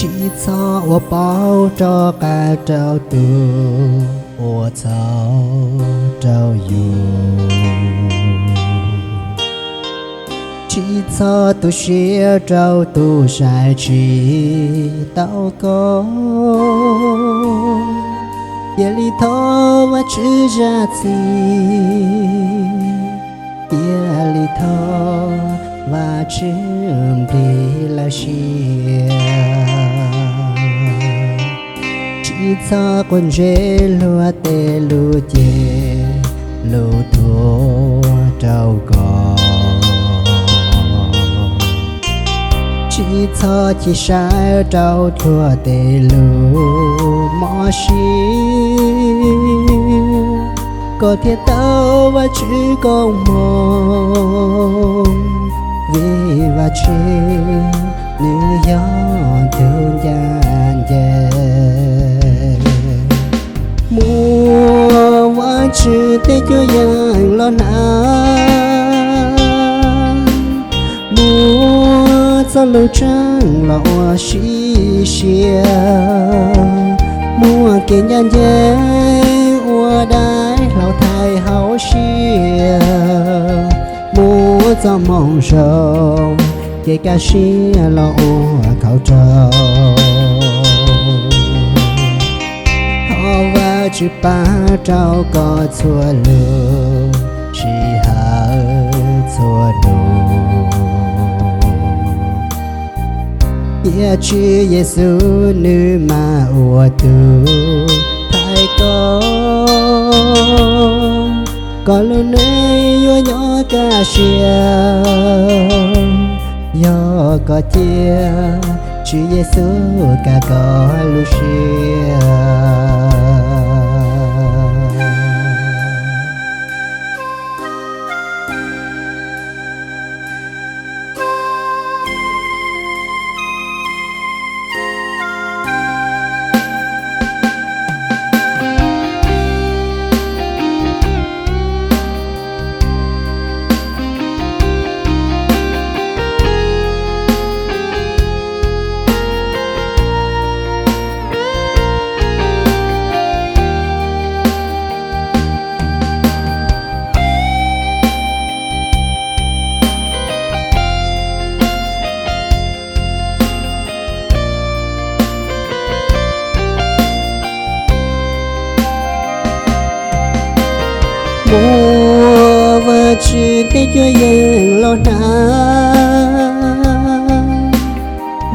Tsis txhob ua paub rov qab rau tus uas txhaum rau yus. Tsis txhob tu siab rau tus saib tsis taus koj. Cia li thov Vajtswv zam txim, cia li thov Vajtswv nplig lawv siab. Tsis txhob quav ntsej luag tej lus cem lus thuam rau koj. Tsis txhob chim siab rau luag tej lus mob siab. Koj thiaj tau Vajtswv koob hmoov, vim Vajtswv nws yog tus ncaj ncees. Muab Vajtswv tej cuab yeej los hnav, muab txoj lus tseeb los ua sim siab, muab kev ncaj ncees ua daim hlau thaij hauv siab, muab txoj moo zoo kev kaj siab los ua khaub rau. Thov Vajtswv pab rau koj txhua lus, sij hawm txhua hnub. Cia Tswv Yexus nws mas ua tus thaiv koj, koj lub neej yuav nyob kaj siab. Yog koj cia Tswv Yexus kav koj lub siab. Muab Vajtswv tej cuab yeej los hnav,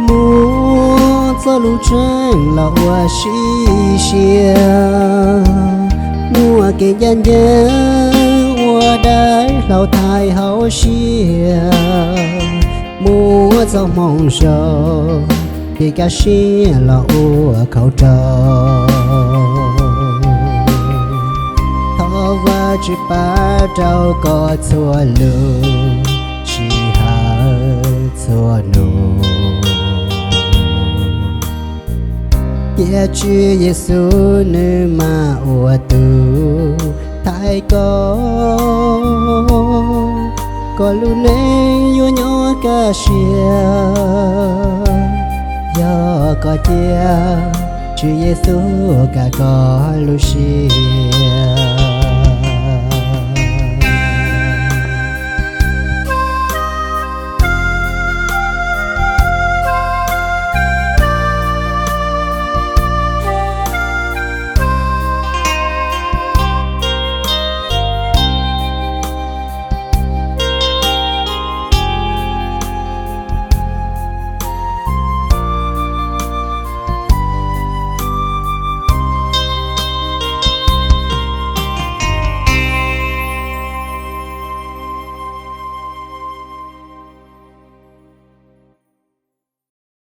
muab txoj lus tseeb los ua sim siab, muab kev ncaj ncees ua daim hlau thaij hauv siab, muab txoj moo zoo kev kaj siab los ua khaub rau. Thov Vajtswv pab rau koj txhua lus, sij hawm txhua hnub. Cia Tswv Yexus nws mas ua tus thaiv koj, koj lub neej yuav nyob kaj siab. Yog koj cia Tswv Yexus kav koj lub siab.